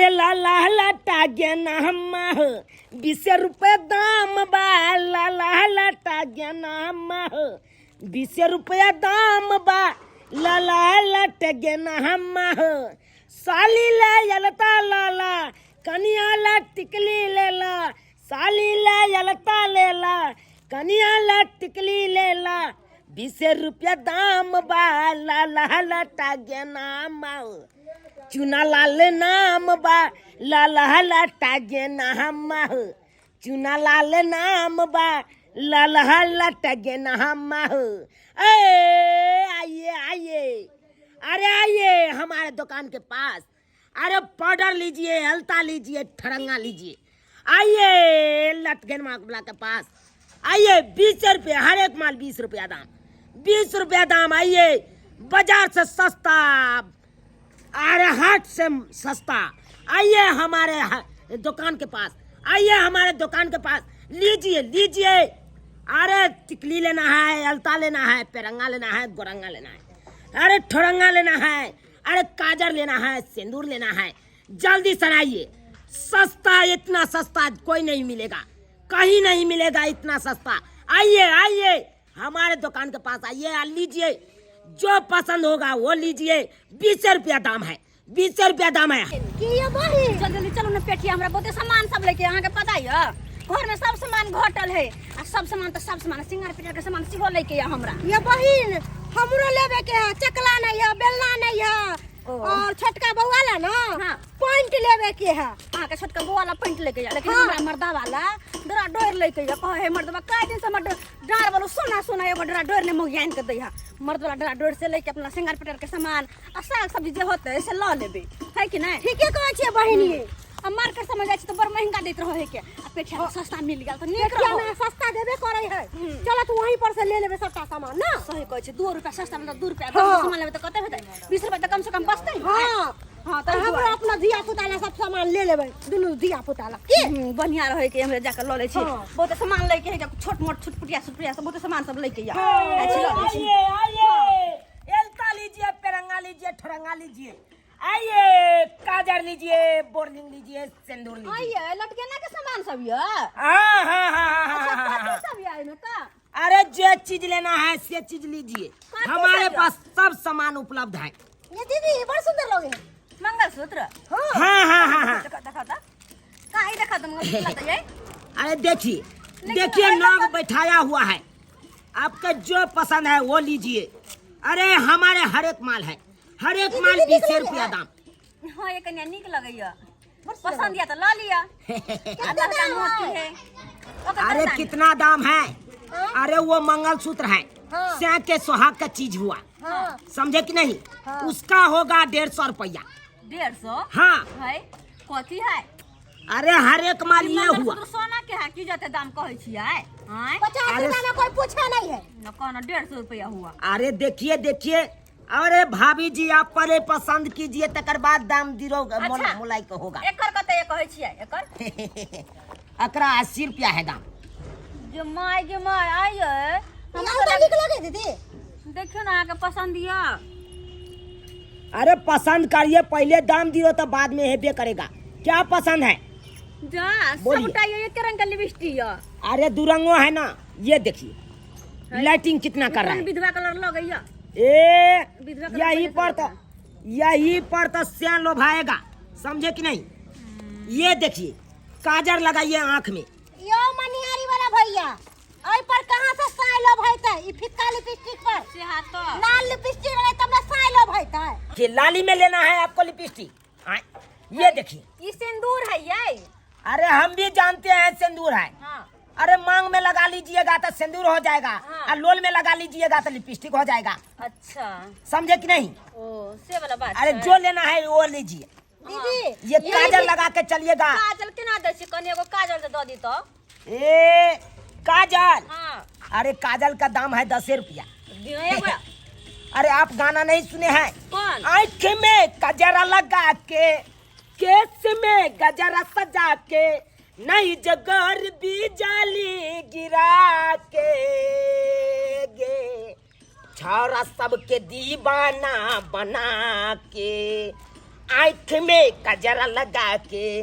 अरे लाला लटा गेना हम्मा हो, 20 रुपये दाम बा। लाला लटा गेना हम्मा हो, 20 रुपया दाम बा। लाला लट गेना हम्मा हो, साली ले अलता लाला, कनिया ला टिकली लेला। साली ले अलता लेला, कनिया ला टिकली लेला, 20 रुपया दाम बा। लाला लटा गेना हम्मा हो, चुना लाल नाम बा। लाला लटा गेना हम्मा हो, चुना लाल नाम बा। लाला लटा गेना हम्मा हो। ए आइए आइए, अरे आइए हमारे दुकान के पास। अरे पाउडर लीजिए, अलता लीजिए, ठरंगा लीजिए। आइए लटगन वाला के पास आइए। 20 रुपये हर एक माल, 20 रुपया दाम, 20 रुपया दाम। आइए, बाजार से सस्ता, अरे हाट से सस्ता। आइए हमारे दुकान के पास आइए, हमारे दुकान के पास लीजिए लीजिए। अरे टिकली लेना है, अलता लेना है, पेरंगा लेना है, गोरंगा लेना है, अरे ठोरंगा लेना है, अरे काजर लेना है, सिंदूर लेना है, जल्दी से आइए। सस्ता, इतना सस्ता कोई नहीं मिलेगा, कहीं नहीं मिलेगा इतना सस्ता। आइए आइए, हमारे दुकान के पास आइए और लीजिए। जो पसंद होगा वो लीजिए। 20 रुपया दाम है, 20 रुपया दाम है। की ये बहिन? चल जल्दी चलू ने पेठिया, हमरा बहुते सामान सब लेके। अहाँके पता यऽ, घर में सब सामान घटल है आ सब सामान तऽ सब सामान, सिंगार पिटार के सामान सेहो लेके यऽ हमरा। ये बहिन, हमरो लेबे के है। चकला नहीं है, बेलना नहीं है ओ। और छोटका बउआ ला ना पैंट लेबे के है। अहाँके छोटका बउआ ला पैंट लेके यऽ, लेकिन हमरा मर्दा वाला डरा डोर लेके यऽ। कहे हे मर्दबा, कए दिन से हमर डाँड़ वाला सोना सोना एगो डरा डोर ने मौगी आनि के दै है। मर्द वाला डरा डोर से लेके अपना सिंगार पिटार के सामान आ साग सब्जी जे होतै से लऽ लेबै, है कि नहि? ठीके कहै छियै बहिन ये। आ मार्केट समझ जाइ छै तऽ बड़ महंगा दैत रहै के आ पेठिया में सस्ता मिल गेल तऽ नीक पेठिया रहो। में सस्ता देबे करै है। चलो तो वहीं पर से ले लेबे सबटा सामान ना। सही कहै छै, 2 रुपया सस्ता मतलब 2 रुपया सामान लेबै तऽ कते हेतै? 20 रुपया तऽ कम से कम बचतै ने। हाँ। तऽ हमरो अपना धिया पुता ला सब सामान ले लेबै, दुनू धिया पुता ला की। बढ़िया रहै के, हमरा जाके लऽ लै छी। बहुते सामान लै के है के, छोट मोट छुटपुटिया छुटपुटिया सब बहुते सामान सब लै के या जाइ छी, लऽ लै छी। आइए आइए, एलता लीजिए, पेरंगा लीजिए, ठरंगा लीजिए, आइए काजर लीजिए, बोरलिंग लीजिए, सिंदूर लीजिए। आइए, लटकेना के सामान सब यऽ? हाँ हाँ हाँ हाँ अच्छा, हाँ, हाँ, कथी हाँ। सब यऽ एहिमे तऽ? अरे जो चीज लेना है से चीज लीजिए। कथी हमारे सब? पास सब सामान उपलब्ध है। ये दीदी, बड़ सुंदर लगे है। मंगलसूत्र? हाँ। हाँ हाँ हाँ हाँ देखा देखा तऽ कहाँ, देखा तऽ मंगलसूत्र तऽ ये। अरे देखिए लेकिन देखिए, अरे नाग बैठाया हुआ है, आपका जो पसंद है वो लीजिए। अरे हमारे हर एक माल है, हर एक माल दीदी 20 निक रुपया लगे। दाम। हाँ, ये कन्या नीक लगैया। बड़ सुंदर। पसंद या तऽ लऽ लिअ आ लहका मोती है ओकर। अरे दाम? कितना दाम है? अरे वो मंगलसूत्र है, सै के सुहाग का चीज हुआ, समझे कि नहीं? उसका होगा 150 रुपया। 150? हाँ। है कथी है? अरे हर एक माल ई ये हुआ। मंगलसूत्र सोना के है की जते दाम कहै छियै आँय? 50 अरे रुपया में कोई पूछा नहीं है। न कहना 150 रुपया हुआ। अरे देखिए देखिए, अरे भाभी जी, आप पहले पसंद कीजिए, तकर बाद दाम दिरो। अच्छा। मोलाई के होगा। एकर कते ये कहै छियै एकर? एकरा 80 रुपया है दाम। जे my गे my, आइये। हमरा तऽ नीक लगे दीदी। देखियौ ने, अहाँके पसंद यऽ? अरे पसंद करिए पहले, दाम दियो तो बाद में हेबे करेगा। क्या पसंद है? जा। बोलिए। सबटा ये एके रंग के लिपस्टिक यऽ। अरे दुरंगो है ना, ये देखिए लाइटिंग कितना कर रहा कोन है। विधवा कलर लगैया? ए विधवा कलर यही बढ़िया पर से तो, यही पर तो सियान लोभाएगा, समझे कि नहीं? ये देखिए, काजर लगाइए आंख में। यो मनिहारी वाला भैया, एहि पर कहाँ से साय लोभैतै? ई फिक्का लिपस्टिक पर। से हाथ तो लाल लिपस्टिक रहै तब ने साय लोभैतै। ये लाली में लेना है आपको लिपस्टिक? हाँ, ये देखिए। ई सिंदूर है ये। अरे हम भी जानते हैं सिंदूर है। अरे मांग में लगा लीजिएगा तो सिंदूर हो जाएगा और लोल में लगा लीजिएगा तो लिपस्टिक हो जाएगा। समझे कि नहीं? ओ से वाला बात अरे छै। जो लेना है वो लीजिए। दीदी, ये काजल लगा के चलिएगा। काजल केना दै छी? कनि एगो काजल जे दऽ दी तऽ। ए काजल? हाँ। अरे काजल का दाम है 10 रुपया। दियौ एगो। अरे आप गाना नहीं सुने हैं? कौन? आँख में गजरा लगा के, केस में गजरा सजा के, नई जगर भी जाली गिरा के गे, छौरा सबके दीवाना बना के। आँख में गजरा लगा के,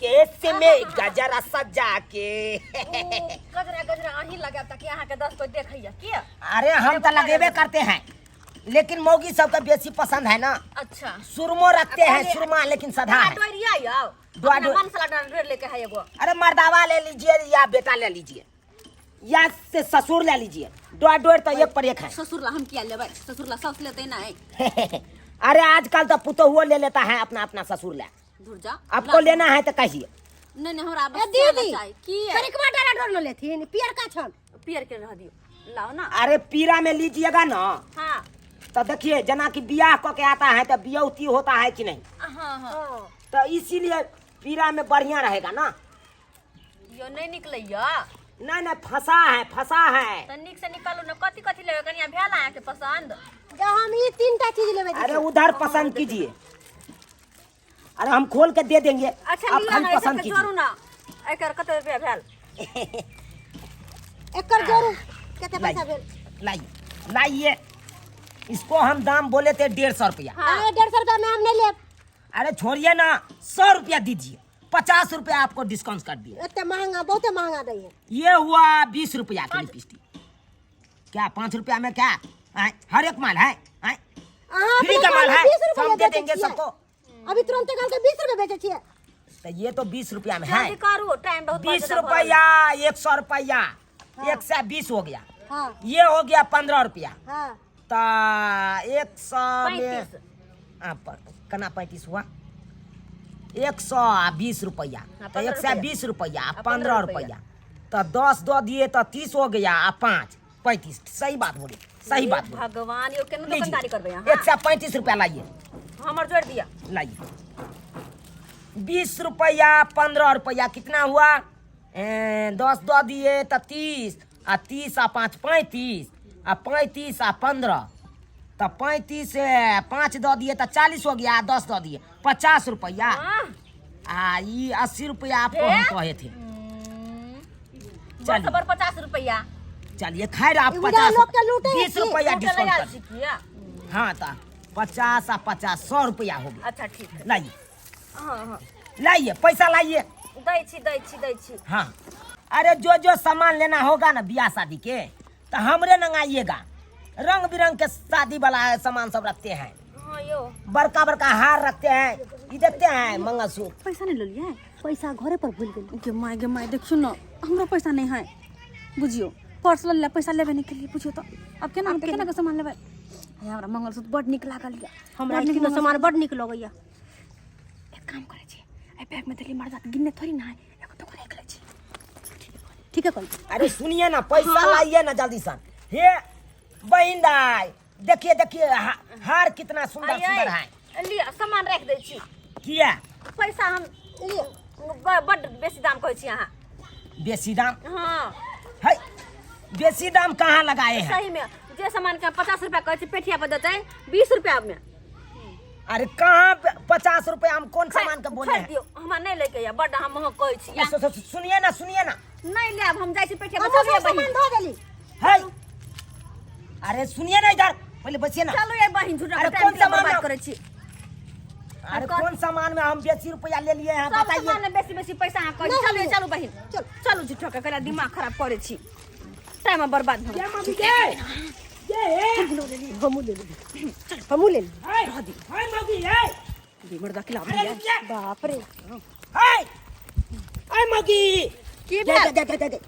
केस में गजरा सजा के। गजरा गजरा अहीं लगाब ताकि अहाँके 10 कोई देखैया के। अरे हम तो लगेबे करते हैं, लेकिन मौगी सबके बेसी पसंद है ना। अच्छा। सुरमो रखते हैं, सुरमा लेकिन सधा है। डोरिया आओ। डोआ- मन से डोर लेके है एगो। अरे मर्दावा ले लीजिए या बेटा ले लीजिए या से ससुर ले लीजिए, डोआ डोर तो एक पर एक है। ससुर ला हम किया लेबै, ससुर ला साउस लेते नहीं। अरे आजकल तो पुतोहुओ ले लेता है अपना अपना ससुर ले। दूर जा। आपको लेना है तो कहिए। नहीं नहीं, हमरा ए बस दीदी, चाही की कनिकवा डाला डोर न लेथिन, पियर का छन। पियर के रह दियो, लाओ ना। अरे पीरा में लीजिएगा ना। हाँ। तो देखिए जना कि बियाह क के आता है तो बियौती होता है कि नहीं? हाँ हाँ। तो इसीलिए पीरा में बढ़िया रहेगा ना। यो नहीं निकलैया। नहीं नहीं, फंसा है, फंसा है। त नीक से निकालू न, कथी कथी लेबै कनिया भेल अहाँके पसंद? जा हम ई तीनटा चीज लेबै। अरे उधर पसंद कीजिए, अरे हम खोल के दे देंगे। अच्छा आप लिअ खाली ना, एहि पसंद सबके कीजिए। जोड़ू ना, एकर कते रुपया भेल? एकर जोड़ू कते पैसा भेल? लाइए लाइए, इसको हम दाम बोले थे 150 रुपया। हाँ। अरे 150 रुपया में हम नहीं लेब। अरे छोड़िए ना, 100 रुपया दीजिए, 50 रुपया आपको डिस्काउंट कर दिए। एते महंगा, बहुते महंगा दै है। ये हुआ 20 रुपया के लिपस्टिक। क्या 5 रुपया में क्या आय, हर एक माल है आय? अहाँ फ्री अपने का माल गाँव में है, 20 रुपया सब दे बेचै देंगे छियै। सबको। अभी तुरंत गाँव के 20 रुपया बेचै छियै। तो ये तो 20 रुपया में है। जल्दी करू, टाइम बहुत 20 ज्यादा भऽ गेल। रुपया, 100 रुपया, 120 हो गया। हाँ। ये हो गया 15 रुपया। हाँ। तो 100 में 35। हाँ, कना 35 हुआ? 120 रुपया। हाँ, तो 15 एक सौ रुपया। बीस रुपया, हाँ, 15 15 रुपया, तो 10 दो दिए तो 30 हो गया, आ 5 35। सही बात बोली, सही बात बोली। भगवान, यो केना लीजिए। दुकानदारी करबै अहाँ? 135 रुपया लाइए। हमर जोड़ दिया। लाइए। 20 रुपया, 15 रुपया कितना हुआ? 10 दो दिए तो 30, आ 30 आ 5 35, आ 35 आ 15, तो 35, 5 दो दिए तो 40 हो गया, 10 दो दिए 50 रुपया। हाँ। आ ये 80 रुपया आपको हम कहे थे। चलिए। बस 50 रुपया। चलिए खैर, आप ई बुझा 50 लोग के लूटे है 20 की? रुपया लूटे डिस्काउंट लए आयल कर। छी किया? हाँ, तो 50 आ 50 100 रुपया हो गया। अच्छा ठीक है। लाइए। हाँ हाँ। लाइए पैसा लाइए। दै छी दै छी दै छी। हाँ, अरे जो जो सामान लेना होगा ना ब्याह शादी के, तो हमरे नंगाइएगा। रंग बिरंग के शादी वाला सामान सब रखते हैं। हाँ यो। बड़का बड़का हार रखते हैं, ये देखते हैं मंगलसूत्र। पैसा नहीं लेलियै? पैसा घरे पर भूल गेली। गे my गे my, देखियौ न हमरो पैसा नहीं है, बुझियौ पर्स लऽ ले, पैसा लेबे नहीं केलियै, बुझियौ तऽ आब केना हेतै, केना के सामान लेबै? हे हमरा मंगलसूत्र बड नीक लागल यऽ। हमरा बड नीक तीनो मंगलसूत्र। सामान बड नीक लगैया। एक काम करै छी, एहि बैग में देली मर्दा गिनने थोड़ी ना है, एगो दूगो राखि लै छी। ठीक है कहली। अरे सुनिए ना, पैसा लाइए ना जल्दी सन। हे बहन दाई, देखिए देखिए हार कितना सुंदर आइ, सुंदर आइ, है। लिअ सामान राखि दै छी। किया? पैसा हम लिअ। बड बेसी दाम कहै छी अहाँ। बेसी दाम? हाँ। है, बेसी दाम कहाँ लगाए हैं? सही में जे सामान के 50 रुपया कहै छी, पेठिया पर देतै 20 रुपया में। अरे कहाँ 50 रुपया हम कौन सामान के बोले छोड़ि हैं? दियौ, हमरा नहि लैके यऽ, बड हम महग कहै छी। सुनिए ना, सुनिए ना। नहि लेब, हम जाइ छी पेठिया पर। हमहूँ चलू सब ये बहिन। सामान धो देली। है, अरे सुनिए ना, इधर पहले बचिए ना। चलू ये बहिन, झूठा अरे के टाइम कौन के सामान बर्बाद ना? करै छी। अरे कौन सामान में हम बेसी रुपया ले लिए हैं, सब बताइए। सामान में बेसी बेसी पैसा अहाँ कहै छी। नहीं, चलू ये, नहीं। चलू बहिन, चल। चलू, झूठा के करा दिमाग खराब करै छी, टाइम बर्बाद भऽ क्या मम्मी के? ये है। हमहूँ ले लेली, हमहूँ ले लेली। है, है मम्मी, है। गेल। मर्दा के लाभ अरे लिअ। रुकिए। बाप रे। है, है मम्मी। की दे, भेल? दे, दे, दे, दे।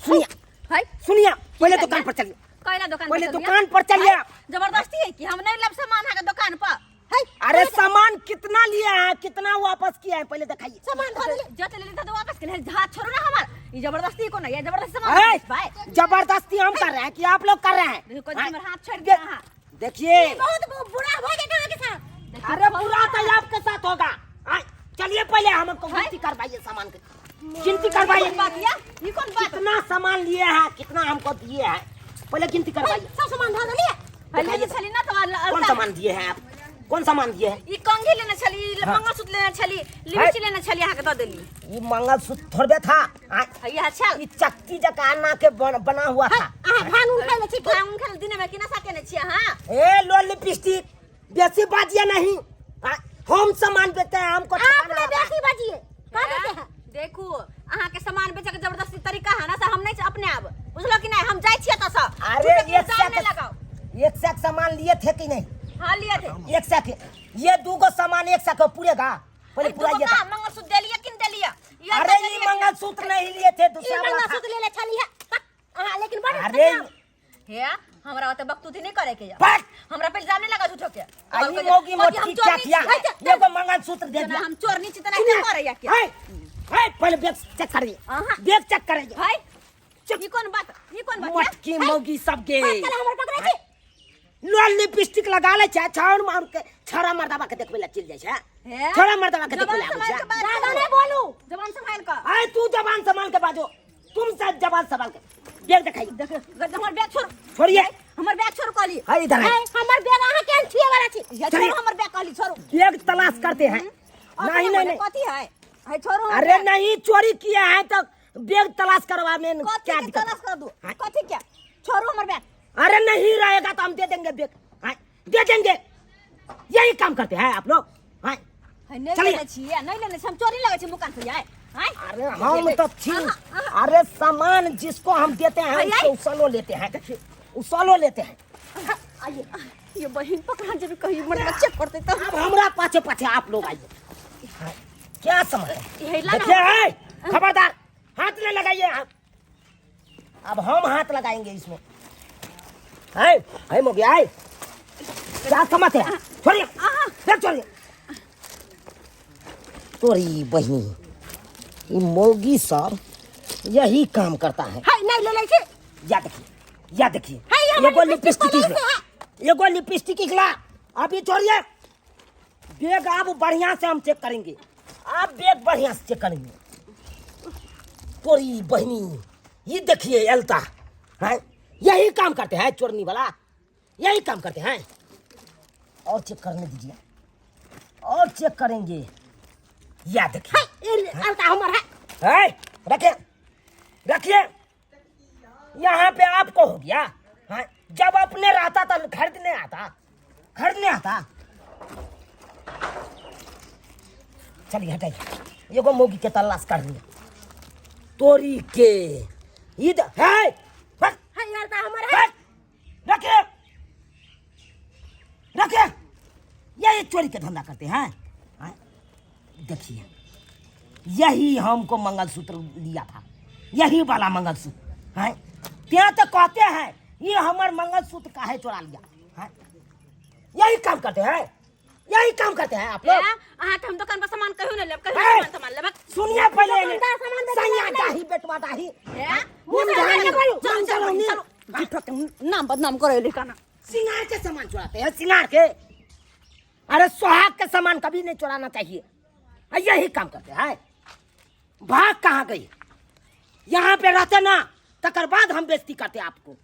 सुनिए है? सुनिए, पहले दुकान पर चलिए। कैला दुकान पर पहले चलिए? दुकान पर चलिए। है? जबरदस्ती है कि हम नहीं लेब सामान अहाँके दुकान पर? है। अरे सामान कितना लिया है, कितना वापस किया है, पहले दिखाइए। सामान धो देली। जते लेली तते वापस केले, हाथ छोड़ू ना हमर, ई जबरदस्ती कोना ये जबरदस्ती सामान है? भाई। जबरदस्ती हम कर रहे हैं कि आप लोग कर रहे हैं? देखो, कोई हमर हाथ छोड़ दे- दिया अहाँ। देखिए बहुत बुरा हो गया अहाँके साथ। अरे बुरा तो आपके साथ होगा। आय, चलिए पहले हमको गिनती करवाइए, सामान के गिनती करवाइए। कौन बात या? ई कौन बात? कितना सामान लिए हैं, कितना हमको दिए हैं, पहले गिनती करवाइए। सब सामान धो देली। है, लेने छली ना तो कौन सामान दिए हैं आप, कौन सामान दिए हैं? ई कंघी लेने छली, ई हाँ। मंगलसूत्र लेने छली, लिपस्टिक लेने छली, अहाँके दऽ देली। ये मंगलसूत्र थोड़बे था। आय, है, इएह छल। ये चक्की जका ना के बना हुआ था। अहाँ भांग उन खाइ ले छी की? भांग उन खाइ दिने में की नशा केने छी अहाँ? ए लो लिपस्टिक, बेसी बाजिए नहीं। आय, हम सामान बेचते हैं, हमको आप ठकाना ने आता है। बेसी बजिए का देते हैं। देखू, अहाँ के सामान बेचे के जबरदस्ती तरीका है ना, से हम नहीं अपने आब, बुझलो कि नहीं? हम जाय छियै एतऽ से। अरे झूठे के एक इल्जाम सौ नहीं लगाओ। एक सौ के सामान लिए थे कि नहीं? हाँ, लिए थे। एक सौ के ये दूगो सामान एक सौ के पूरेगा? पहले अरे पूरा दूगो ये कहाँ? मंगलसूत्र देलिए कि नहीं देलिए? ये अरे तो ये देलिए। मंगलसूत्र नहीं लिए थे, ई दूसरा वाला था। मंगलसूत्र लेले छली है। अहाँ लेकिन बड़ अरे हे, हमरा ओते बकतूती नहीं करे के या। बस। हमरा पे इल्जाम नहीं लगा झूठो के। आई और मोगी कहती हम मोटी क्या चोरनी किया? छी। एगो मंगलसूत्र दे जना दिया। हम चोरनी छी तना के करे या के? है है, पहले बैग चेक करिए। अहाँ। बैग चेक करिए। भाई, ई कोन बात, ई कोन बात? मोटकी मौगी सबके बात कला हमर पकड़ै छी। लोल लिपस्टिक लगा ले छै, छाउर मार के छौड़ा मर्दाबा के देखबै ला चलि जाइ छै। हे? छौड़ा मर्दाबा के देखबै जबान ला आबै संभाल छै। के बात ज्यादा करू। नहीं बोलू। जबान संभाल के। आय तू जबान संभाल के बाजो, तुम सब जबान संभाल के। बैग दिखाइए। देख, हमर बैग छोड़। छोड़िए। हमर बैग छोड़ कहली। है इधर है। है, हमर बैग अहाँ केहन छुए वाला छी? या चलिए। छोड़ो हमर बैग कहली, छोड़ो। बैग तलाश करते हैं। और नहीं कथी नहीं नहीं। कथी है? है छोड़ो हमर अरे बैग। नहीं, चोरी किया है तो बैग तलाश करवा में कथी क्या के दिक्कत? तलाश कर दू? हाँ। कथी के? छोड़ो हमर बैग। अरे नहीं रहेगा तो हम दे देंगे बैग। हाँ, दे देंगे। यही काम करते हैं आप लोग। हाँ। है, नहीं चलिए। लेने छियै, नहीं लेने छियै, हम चोरी लगै छै मुकान से आय। आय। अरे हम तो छी, अरे सामान जिसको हम देते हैं आई, उसको आई। उसलो लेते हैं, उसलो लेते हैं। आइए, ये बहिन पकड़ा जब कहीं मर चेक करते तो। अब हमरा पाछे पाछे आप लोग आइए। हाँ, क्या समझ यही ला ना। देखिए है, खबरदार हाथ न लगाइए आप। अब हम हाथ लगाएंगे इसमें। है है मोगी आए, क्या समझ है? छोड़िए, देख छोड़िए तोरी बहिनी, ये मौगी सब यही काम करता है। है नहीं ले लै छी। या देखिए, या देखिए। है, ये हमारी एगो लिपस्टिक लिपस्टिक वाला निकला, एगो लिपस्टिक निकला। अभी छोड़िए बैग, आप बढ़िया से हम चेक करेंगे। आप बैग बढ़िया से चेक करेंगे। तोरी बहनी, ये देखिए एलता है, यही काम करते हैं चोरनी वाला, यही काम करते हैं। और चेक करने दीजिए, और चेक करेंगे। या देखिए। है, ई अलता हमर है। है, रखिए रखिए। यहाँ पे आपको हो गया। हाँ, जब अपने रहता था खरीदने आता, खरीदने आता। चलिए हटाइए, एगो मौगी के तलाश कर लिया तोरी के। ये है बस। है, ई अलता हमर है। बस, रखिए रखिए। यही चोरी के धंधा करते हैं। हाँ? देखिए, यही हमको मंगलसूत्र लिया था, यही वाला मंगलसूत्र है। क्या तो कहते हैं ये हमार मंगलसूत्र काहे चुरा लिया है? यही काम करते हैं, यही काम करते हैं आप लोग। अहाँ के हम दुकान पर सामान कहियो नहीं लेब, कहियो ए! सामान सामान लेब। सुनिए पहले दुकानदार सामान बेचे सैया वाला दाही बेटवा दाही। हे? मुंह दाही, चलो, चलो, चलो, चलो, चलो। झूठो के नाम बदनाम करे ले काना। सिंगार के सामान चुराते हैं, सिंगार के। अरे सुहाग के सामान कभी नहीं चुराना चाहिए, यही काम करते हैं। भाग कहाँ गई? यहाँ पे रहते ना तकर बाद हम बेइज्जती करते आपको,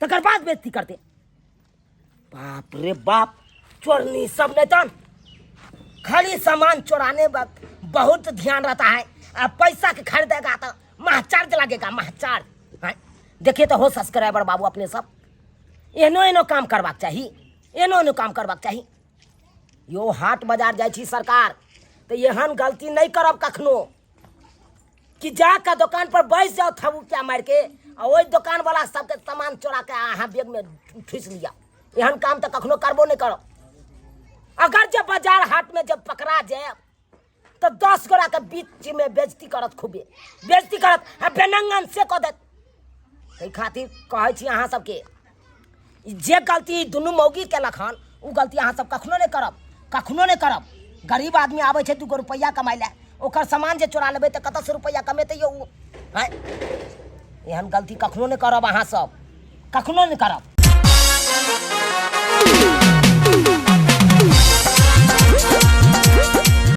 तकर बाद बेइज्जती करते। बाप रे बाप, चोरनी सब नहीं तन खाली सामान चुराने वक्त बहुत ध्यान रहता है। अब पैसा के खरीदेगा तो माह चार्ज लगेगा, माह चार्ज। हैं? देखिए तो हो सब्सक्राइबर बाबू अपने सब, एनो एनो काम करबाक चाही, एनो एनो काम करबाक चाही। यो हाट बाजार जाइ छी सरकार तो एहन गलती नहीं करब कखनो कि जाके दोकान पर बैस जाओ थबुकिया मार के आ ओहि दोकान वाला सबके सामान चोरा के अहाँ बैग में ठूस लिया। एहन काम तो कखनो करबो नहीं करब। अगर जब बाजार हाट में जब पकड़ा जाए तो 10 गोरा के बीच में बेइज्जती करत, खूबे बेइज्जती करत आ बेनंगन से कऽ देत। ताहि खातिर कहै छी अहाँ सबके, जे गलती दुनू मौगी केलक हन ओ गलती अहाँ सब कखनो नहि करब, कखनो नहि करब। गरीब आदमी आबै छै 2 गो रुपैआ कमाइ लए, ओकर सामान जे चोरा लेबै तऽ कतऽसँ रुपैआ कमेतै यौ ओ? आँय, एहन गलती कखनो नहि करब अहाँ सब, कखनो नहि करब।